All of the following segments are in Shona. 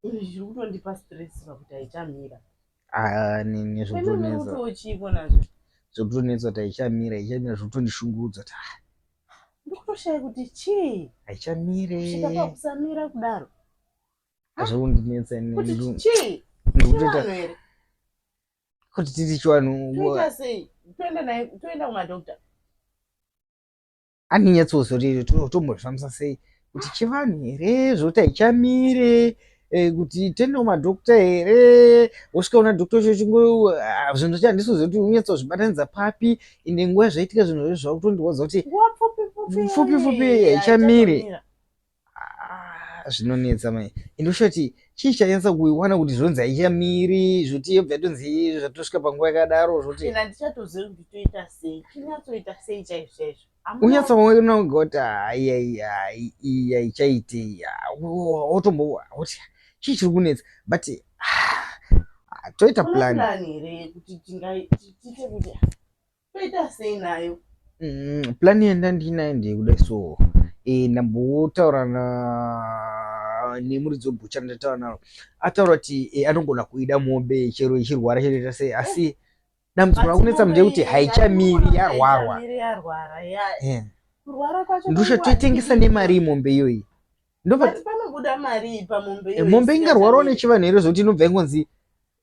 Zviri kutondipa stress pakuti haichamira. Ah, nini zvikutonetsa. Chiiko nazvo? Zvikutonetsa kuti haichamira, haichamira zvekutondishungurudza kuti ah. Ndikutoshaya kuti chii? Haichamire. Kusvika pakusamira kudaro. Zvekundinetsa nini. Kuti chii? Ndikutoita Chivanhu here? kuti titi chivanhu. Toita sei? Toenda naye, toenda kumadoctor. Andinyatsoziva kuti tombozvifambisa sei kuti chivanhu here zvekuti haichamire eh, kuti tiende kumadhokta here wosvika una dhokta cho chingo ah, zvinhu zvacho handisiziva kuti unyatsozvibatanidza papi ende nguva zvaitika zvinhu zvezvo zvakutondirwadza kuti pfupi pfupi haichamire. Ah, zvinonetsa mai ende ushati chii chanyatsa kuiwana kuti zvonzi haichamiri zvoti yobva yatonzi zvatosvika panguva yakadaro zvoti handichatozivi kuti toita sei tinyatsoita sei chaizvo chaizvo. Unyatsoona kuti hayi iyi haichaite, wotombo woti chii chiri kunetsa, but ah, toita plan plan here kuti tingaite kuti toita sei nayo? Plan yandandinayo ndeyekudai so e, ndambotaura na nemuridzi webhucha. Ndataura naro, ataura kuti e, anogona kuida mombe chero ichirwara, chero ita sei, asi dambudziko rakunetsa ndeyekuti haichamiri, yarwarwa. Haichamiri, yarwara ya. Kurwara kwacho ndosha toitengesa nemari mombe iyoyi. But panobuda mari pamombe iyoyi? Mombe ingarwarawo nechivanhu here zvokuti inobva ingonzi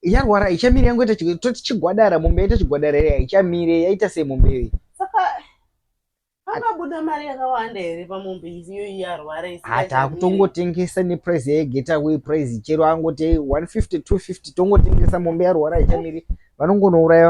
yarwara, haichamiri, yangoita toti chigwadara, mombe yaita chigwadara here, haichamire, yaita sei mombe iyoyi? Saka pangabuda mari yakawanda here pamombe iyoyi yarwara? Hata kutongotengesa neprice yaigeta price, chero angoti 150, 250, tongotengesa. Mombe yarwara, haichamiri, vanongonouraya.